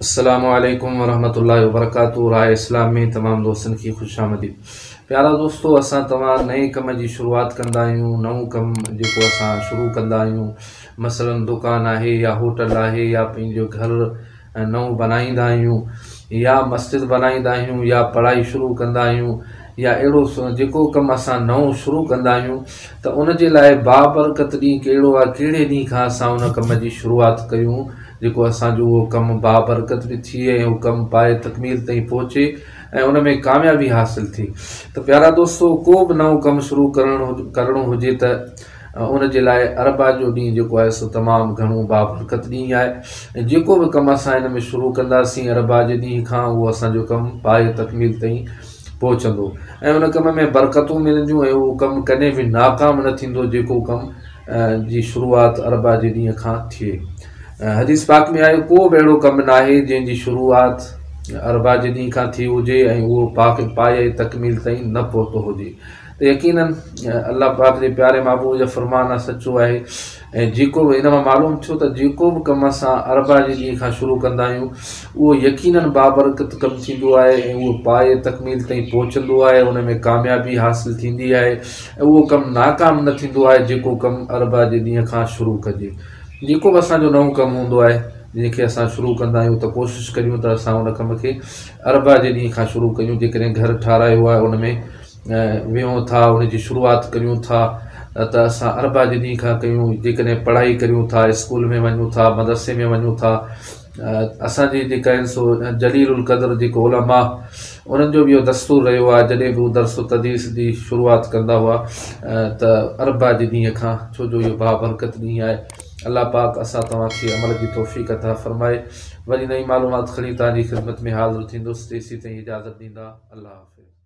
السلام عليڪم ورحمة الله وبرڪاته راء اسلام ۾ تمام دوستن کي خوش آمديد پيارا دوستو اسان توهان نئين ڪم جي شروعات ڪندا آهيون نئون ڪم جيڪو اسان شروع ڪندا آهيون مثلا دڪان آهي يا هوٽل آهي يا پنهنجو گهر نئون بنائيندا آهيون يا مسجد بنائيندا آهيون يا پڙهائي شروع ڪندا آهيون يا اهڙو جيڪو ڪم اسان نئون شروع ڪندا آهيون ته ان جي لاء بابرڪت ڏينهن ڪهڙو آهي ڪهڙي ڏينهن کان اسان ان ڪم جي شروعات ڪيون جيڪو اسان جو اهو ڪم بابرڪت به ٿئي ۽ اهو ڪم پايه تڪميل تائين پهچي ۽ ان ۾ ڪاميابي حاصل ٿئي ته پيارا دوستو ڪو به نئون ڪم شروع ڪرڻو هجي ته ان جي لاء اربع جو ڏينهن جيڪو آهي سو تمام گهڻو بابرڪت ڏينهن آهي ۽ جيڪو به ڪم اسان ان ۾ شروع ڪنداسين اربع جي ڏينهن کان اهو اسان جو ڪم پايه تڪميل تائين پهچندو ۽ ان ڪم ۾ برڪتون ملنديون ۽ اهو ڪم ڪڏهن به ناڪام نه ٿيندو جيڪو ڪم جي شروعات اربع جي ڏينهن کان ٿئي. حديث پاڪ ۾ آهي ڪو به اهڙو ڪم ناهي جنهن جي شروعات اربع جي ڏينهن کان ٿي هجي ۽ اهو پاڪ پايه تڪميل تائين نه پهتو هجي ته يقيناً الله پاڪ جي پياري محبوب جو فرمان آهي سچو آهي ۽ جيڪو به ان مان معلوم ٿيو ته جيڪو به ڪم اسان اربع جي ڏينهن کان شروع ڪندا آهيون اهو يقيناً بابرڪت ڪم ٿيندو آهي ۽ اهو پايه تڪميل تائين پهچندو آهي ان ۾ ڪاميابي حاصل ٿيندي آهي ۽ اهو ڪم ناڪام نه ٿيندو آهي جيڪو ڪم اربع جي ڏينهن کان شروع ڪجي جيڪو به اسان جو نئون ڪم هوندو آهي جنهن کي اسان شروع ڪندا آهيون ته ڪوشش ڪريون ته اسان ان ڪم کي اربع جي ڏينهن کان شروع ڪيون جيڪڏهن گهر ٺارايو آهي ان ۾ ويهون ٿا ان جي شروعات ڪريون ٿا ته اسان اربع جي ڏينهن کان ڪيون جيڪڏهن پڙهائي ڪريون ٿا اسڪول ۾ وڃون ٿا مدرسي ۾ وڃون ٿا اسان جي جيڪا آهن سو جليل القدر جيڪو علماء انهن جو به اهو دستور رهيو آهي جڏهن به هو درس و تدريس جي شروعات ڪندا هئا ته اربع جي ڏينهن کان ڇو جو اهو بابرڪت ڏينهن آهي الله پاڪ اسان توهان کي عمل جي توفيق عطا فرمائي وري نئين معلومات کڻي توهان جي خدمت ۾ حاضر ٿيندس تيسين تائين اجازت ڏيندا الله حافظ.